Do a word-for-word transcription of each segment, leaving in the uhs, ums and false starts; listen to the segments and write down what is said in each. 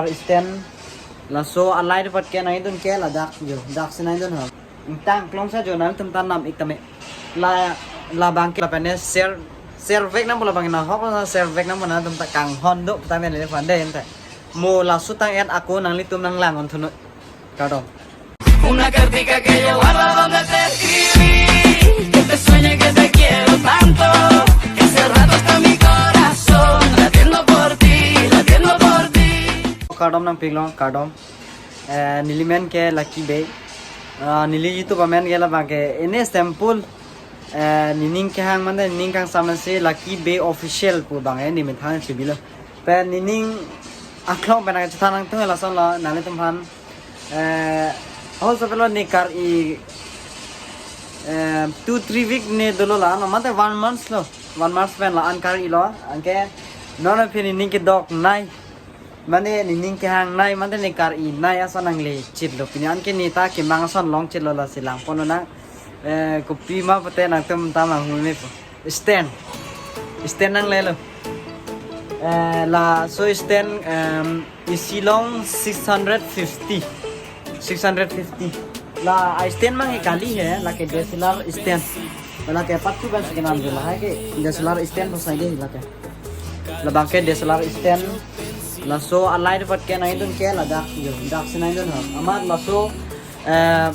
Stand laso alai depat ke nangdun ke ladak jo, dak si nangdun ha. Ingtang klong sa jo nangtum ta nam ik tame. La, labang ke lapen ne share, share vek nangpo labang nang hok na share vek nangpo nangtum ta kanghon do tame le pande ente. Mo laso tang-et ako nanglitum nanglang on thunoi. Kardom. Una cartica que yo guardo donde te escribí, que te sueño y que te quiero tanto, que hace rato está mi corazón latiendo por ti, latiendo por ti. Kardom nangpiklo, kardom. Eh, neli men ke Lucky Bey. Ah, neli YouTube amen ke labang ke ene simple. Eh, nening kehang mane nening kangsam si Lucky Bey Official pu bang eh, ne methang si bilo. Pen nening aklong pen nangchethan nangtung lason lo nanglitum aphan. Eh, ahok sapelo ne kar-i, eh, two three week ne dolo la, no mate one month lo, one month pen la-an kar-ilo, anke non aphi nening kedoknei, mane nening kehangnei, mane ne kar-inei ason nangle chitlo, pini anke ne ta kemang ason long chitlo lasi langponlo nang, eh, kopima pute nangtum ta manghu mepo. Stand. Stand nanglelo. Eh, laso stand, em, isi along six hundred fifty. Six hundred fifty. La a-stand mang ke kali he, lake D S L R stand. Lake pathu ban sekenam je lahai ke D S L R stand pasai de lake. Labang ke D S L R stand. Laso alai depat ke nangdun ke ladak jo, dak si nangdun ha. Amat laso, eh,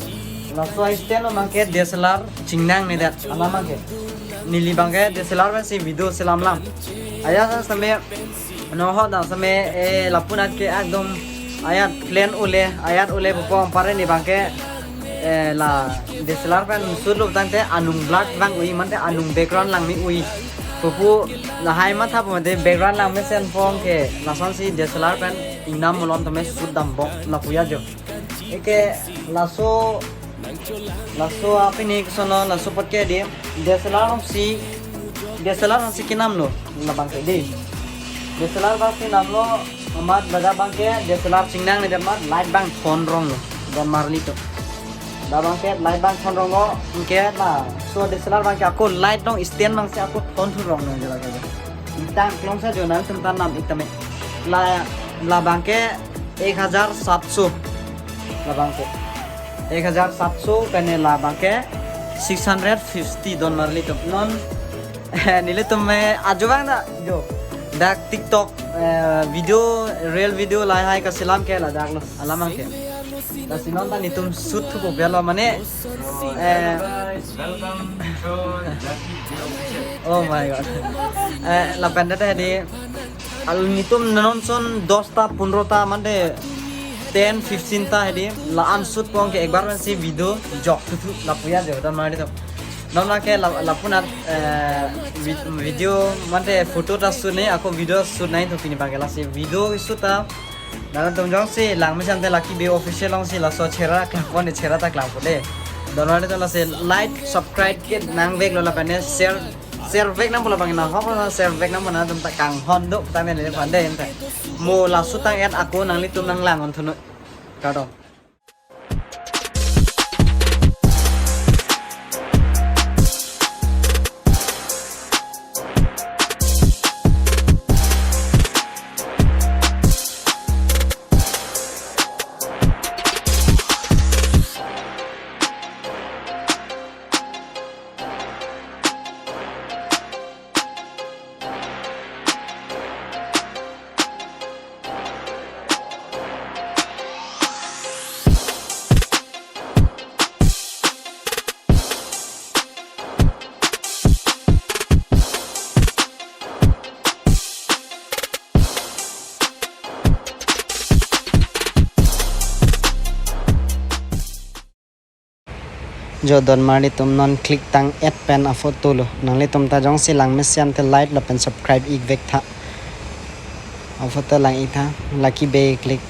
laso stand abang ke D S L R chingnangnedet alam abang ke. Neli abang ke D S L R pensi video selam lam. Ajat same, no ho da same, eh, lapunat ke ekdom ajat plain ole, ajat ole pupo ampare ne abang ke, eh, la D S L R pen shoot lo tangte anung blur vang ui mate anung background langme ui. Pupu lahai matha pu mate background langmesen pon ke lasonsi D S L R pen ingnam malom tame shoot dambom lapu ya jo. Eke laso, laso apini kesono laso pot ke di D S L R along si, D S L R along si kenamlo labang ke di. D S L R abang si namlo amat ladak abang ke D S L R chingnangnedet amat light abang thon ronglo. Don marli atum. Dak abang ke light abang thon ronglo, anke laso D S L R abang ke ako light along stand abang si ako thon thu ronglo je lake. Ingtang klong sa jo nangtum ta nam ik tame. La, labang ke ek hajar saat so. Labang ke ek hajar saat so, pen ne labang ke six hundred fifty don marli atum. Non, nelitum me ajo abang da jo. Dak TikTok, eh, video, reel video lahai kaselam ke ladak lo. Alam abang ke. Lasi non ta netum shoot thupo belo mane, eh, Welcome to Lucky Bey Official. Oh my God. Eh, lapen ta di, al netum non ason dos ta, pondro ta mate ten, fifteen ta di, la-an shoot pon ke ekbar pensi video jok thu thu lapu ya jo don marli atum. Non lake la, lapunat, eh, vi-, video mate photo ta shoot ne, ako video shoot nangthu pini abang ke lasi video shoot ta. Nangtum jongsi langmesen te Lucky Bey Official along si laso chera klangpon ne chera ta klangpo de. Don marli atum lasi like, subscribe ke nangveklo lapen ne share, share vek nangpo labang nang hok na share vek nangpo nangtum ta kanghon do tame le pande ente. Mo laso tang-et ako nanglitum nanglang on thunoi. Kardom. Jo don marli atum non click tang-et pen aphoto lo. Nanglitum ta jongsi langmesen te like lapen subscribe ik vek tha. Aphoto lang ik tha. Lucky Bey click.